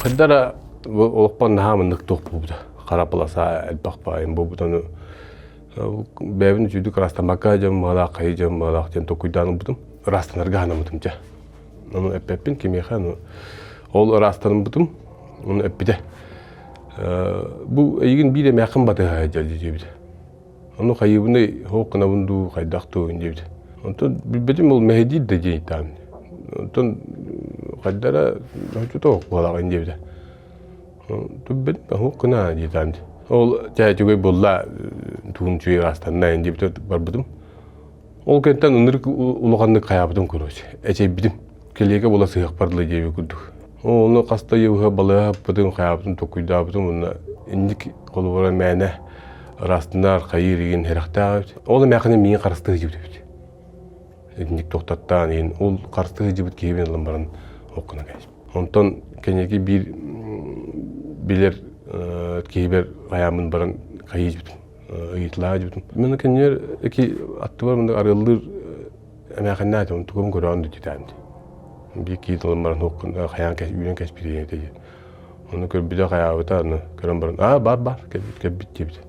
Хайдара олохпон наһаа маннык туох буолбута. Хара полоса элбэх баайым буолбута. Ону бэйэбин үчүгдүк ырастаммакка дьон баалаах, хайы дьон баалаах диэн толкуйдаан ылбытым. Ырастанарга санаммытым дьэ. Ону эппэппин кимиэхэ, ону ол ыраастаныммытым, ону эппитэ. Бу эйигин биир эмээххин батыһа сылдьар диэбитэ. Ону хайыыбыный, хоох гынабын дуу, хайдах дуу диэбитэ. Онтон билбэтим ол мэһэйдиир да диэн ыйытаҕын. Онтон хайдара оччотоох буолаҕын диэбитэ. Билбэтим, хоох гына диэтэҕим. Ол чэ үчүгэй буолла, туун үчүгэй аастанна диэбитэ барбытым. Ол кэнтэн ынырык улаханнык хайаабытым короче, эчэйбитим. Кэлиэгэ буола сыһыахпар дылы диэбит курдук. Ону хаста ыйыбыһа балыыһа хайаабытым, толкуйдаабытым уонна инник холобура мээнэ ыраастынаар хайыыр игин сэрэхтээх эбит. Ол эмээхини миигин харыстыы сылдьыбыт эбит. Итинник тохтаттаан иһин ол харыстыы сылдьыбыт киһибин ылан баран оккуна кээспит. Онтон кэнники биир билэр киһибэр хайааммын баран хайыы дьибитим ыйытылаа дьибитим. Мин кэннигэр ики аттыбар мында арыаллыыр эмээхиннээх этим тугум көрөөн дититээн биир киһи тылын баран хайаан үүнэн кэспит этэ ону көрбүтэ хайаабыта аны көрөн баран аа бар бар кэлбит кэлбит диэбит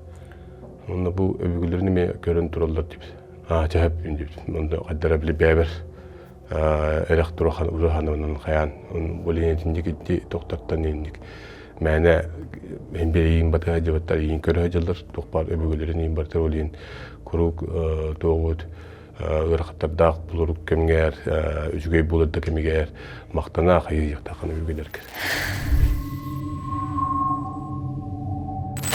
онно бу өбүгэлэрин эмиэ көрөн тураллар диэбит аа чэһэппин диэбит онно хайдара били бэбэр эрэх турахан урахан хайаан болинетинник итти тохтортон инник мээнэ иһин биэриин батыһа дьыбаттар иин көрө дьыллар туох баар өбүгэлэрин иин бартар ол иин куруук туоҕут ыарахаттардаах булурук кэмҥэр үчүгэй буолар да кэмигэр махтана хайыйыахтааххын өбүгэлэргэр.